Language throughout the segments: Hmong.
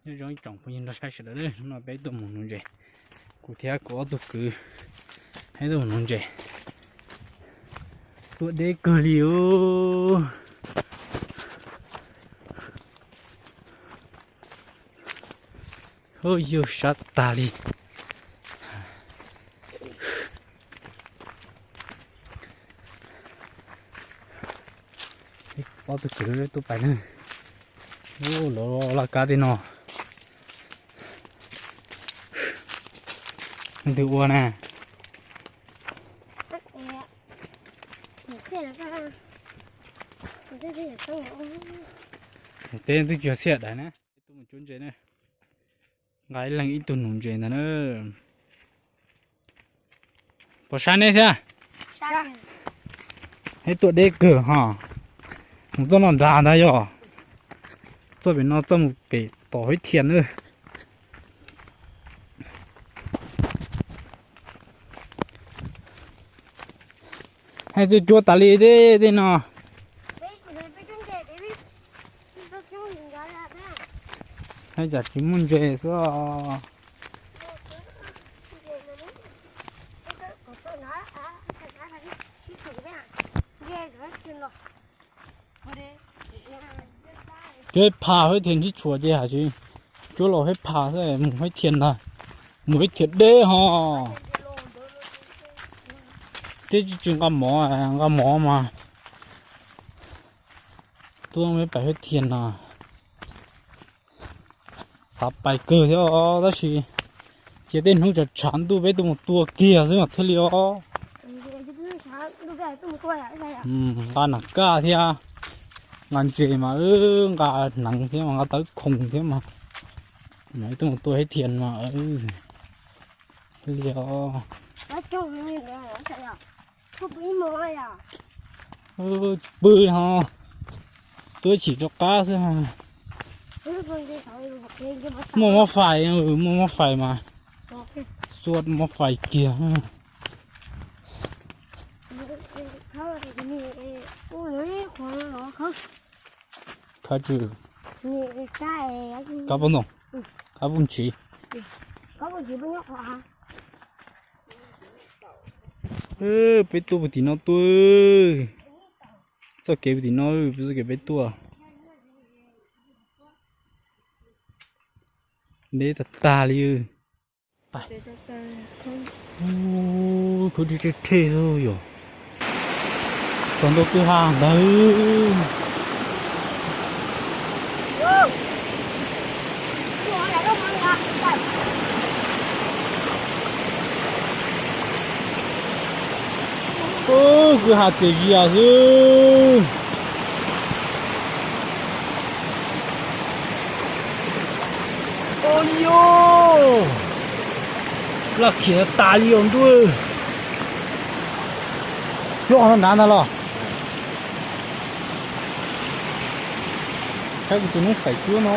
Nyob zoo ib tsoom phooj ywg nrog saib sawv daws, hnub no peb tuaj mus nuv ntses, kuv thiab kuv ob tug kwv, peb tuaj mus nuv ntses. Tuaj deb kawg li os. Ub, yug sab tag li. Ob tug kwv tuaj pais na. Ub, lawv laj kab tej no. Leej twg ua na? Peb twb tsis yog xiab dais na. Tuaj mus cuab ntses na. Nqa ib leeg ib tug nuv ntses ntag na. Puas sab neb thiab? Neb tuaj deb kawg ho. Mus txoj no nrad ntag yog. Txoj pem no txoj mus pem tom Huib Thiam na. Hais txog cuab tas li tej tej no. Hais cas tsis muaj ntses xwb. Cuab pha Huib Thiam ntsib tshuav ces hais tsis cuab los Huib pha xwb, mus Huib Thiam ntag, mus Huib Thiam deb ho. Twb tsis nqa mov, nqa mov mas tuaj pais Huib Thiam no. Xav pais kawg thiab os, tab sis cia tej hnub tshav tshav ntuj peb tuaj mus tua kiag xwb mas thiaj li os. Nqa nam kaj thiab, nqa ntses mas wb nqa hneev thiab mas nqa tawv khoom thiab mas, mas wb tuaj mus tua Huib Thiam mas thiaj li os. Pw ho, tuaj chim rov qab xwb. Muaj mab fais, muaj mab fais mas, xuas mab fais kiag. Khawb tsi, kab poj ntoo, kab poj ntsis. Peb tuaj puag tim no tuaj, txoj kev puag tim no, txoj kev peb tuaj. Deb tag tag li. Khawb deb rhe rhe xwb yom. Txog ntua kwj ha ntawd. Kwj ha txias zias xwb. Ua li os, laj khiav tas li os ntuj. Cuab qhov no nrad ntag los? Saib kuv tus noob fais cuab no.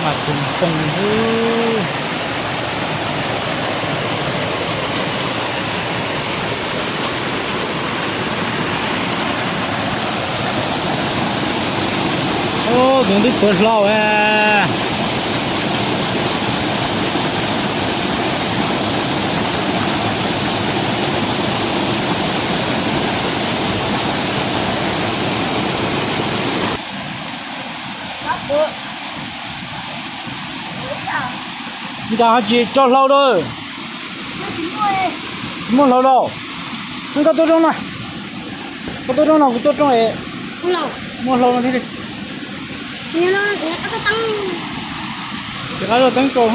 Mas tsoos poo xwb. Tus twb tuav hlau. Nca tsis tso hlau lawm. Tsis muaj hlau lawm. Koj tuaj rau no. Koj tuaj rau no, kuv tuaj rau es. Muaj hlau no thiab li. Ces qab zoj teeb rau.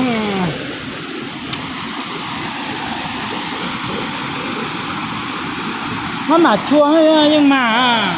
Mab mam tshua yeej mas.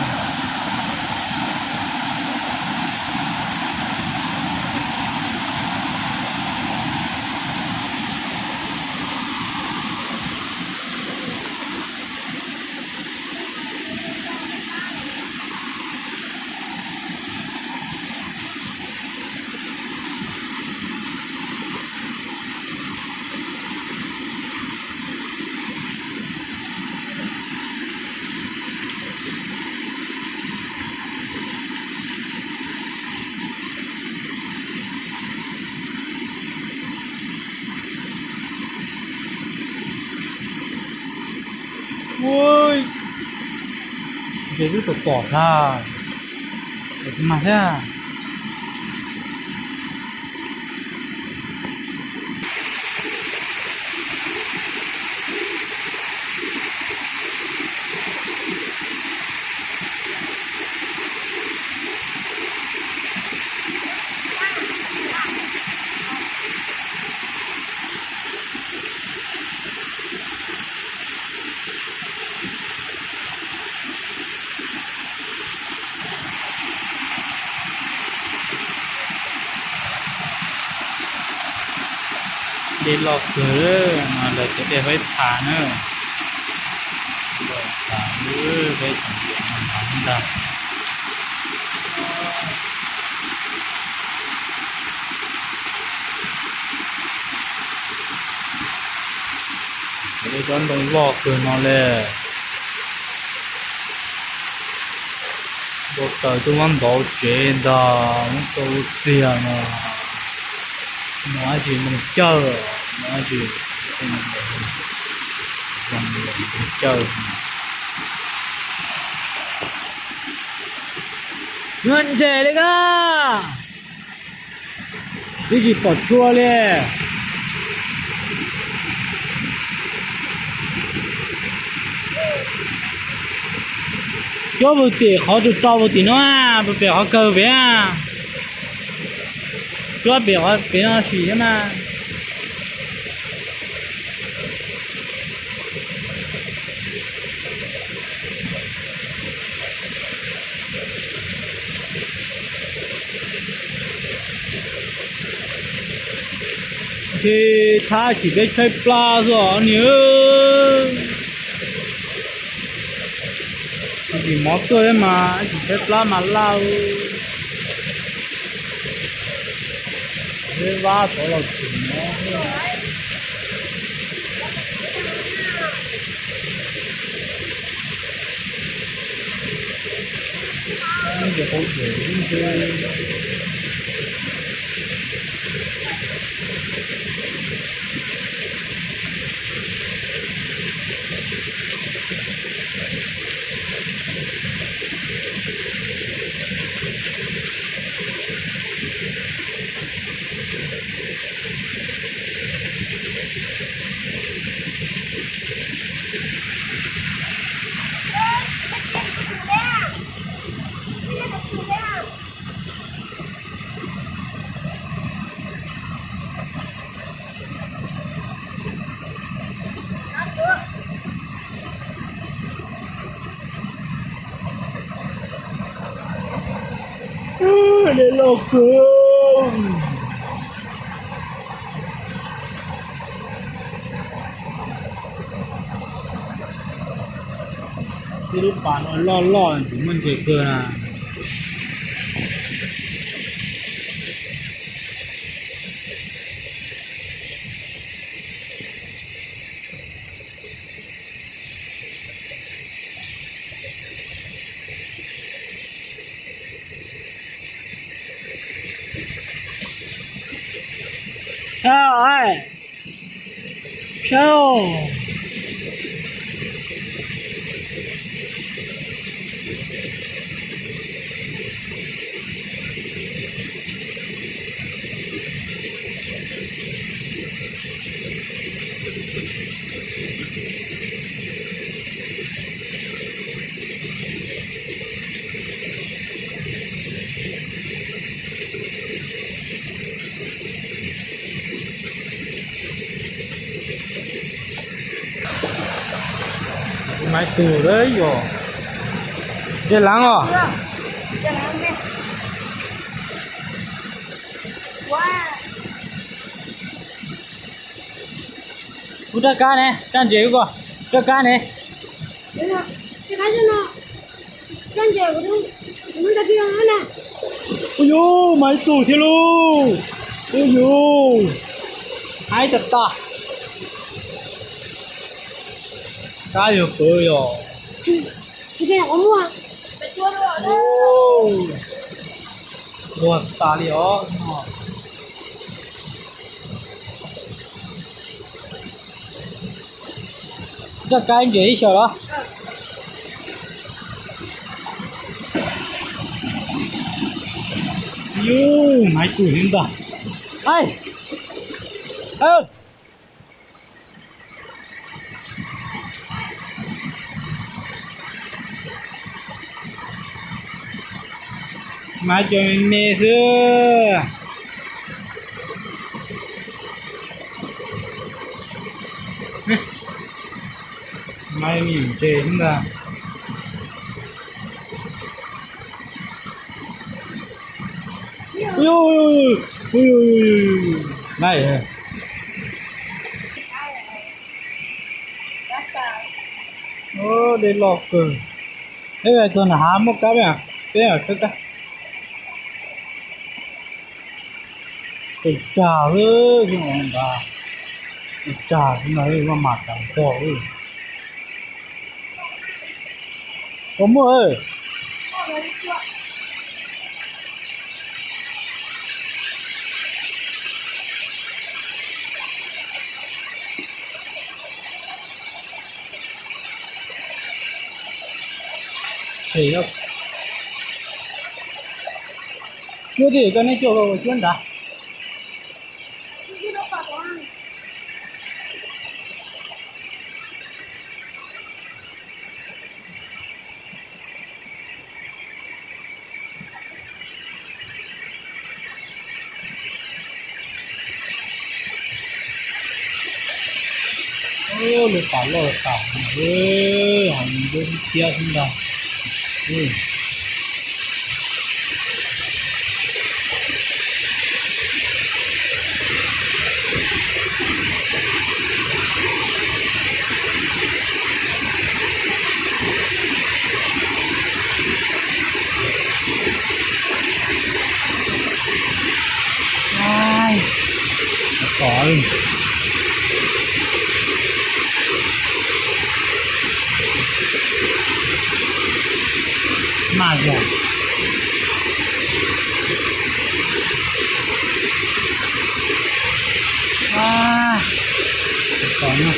Ces twb tau pom tag, es kuv mag thiab. Dej loj kawg no, lawv cov dej faib tham na. Loj tas, peb tseem ntag. Cov ntoo loj kawg no li. Ua taws tuaj muab ntov tsev ntag, muab tau txiag no. Mus dab tsi, ntoo cawj, mus dab tsi, ntoo cawj. Nyuaj ntseg li koj, twb tsis pom tshua li. Cuab puag tim qhov tsaus tsaus puag tim no, puag pem qhov kawg pem. Cuab pem qhov pem no sim thiab mas. Ces thab tsis peb tshaib plab xwb os niam. Tsis mov tuaj thiab mas tsis tshaib plab mas laj. Peb vab tod los tseem mov. Dej loj kawg. Tib lub pas no loj loj tsis muaj ntses kawg na. Maiv Tug lawm yog. Dej leev os. Kuv rab kab ne, rab ntses ko, rab kab ne. Ub yus, Maiv Tug thiab lauj. Ub yus, haib tag tag. Kab yog pawv yog. Luag tas li os. Raj kab ntses ib xyoos los? Yus, maiv kuj li ntag. Ai, maiv cov me me xwb. Maiv me ntses ntag. Dej loj kawg. Peb txog nram hav muaj kab, peb kab kab. Tes tsag, ntawd tes tsag no maj mam tas nrho. Koj muaj. Cuab tiag, koj neb cuaj koj ua cuab nrad. Lub pas loj tas, ho ntsia xwb ntag. Tom, maj yog. Tom no.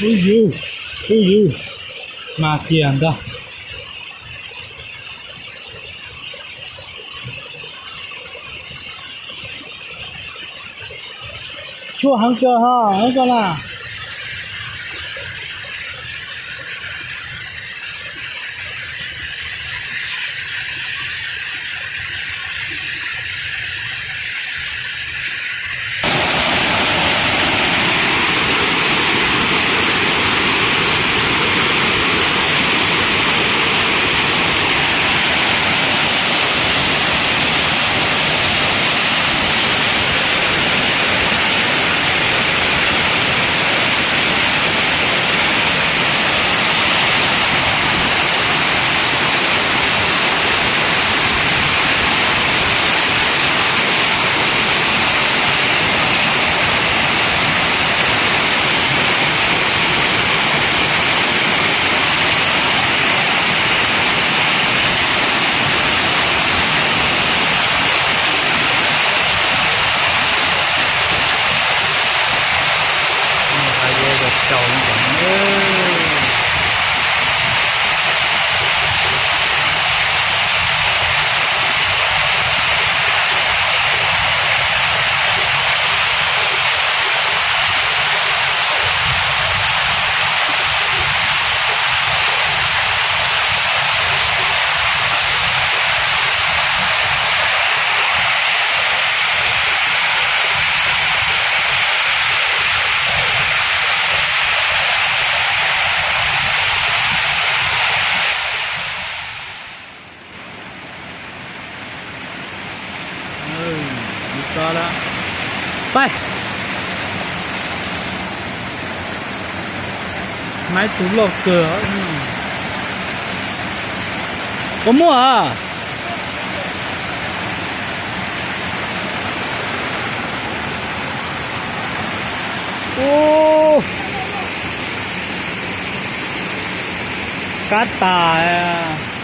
Ub yus, ub yus, mas kiag ntag. Tshuaj heev kawg ho, heev kawg na. Pab, maiv tus loj kawg. Koj muaj a? Ub, kab tas.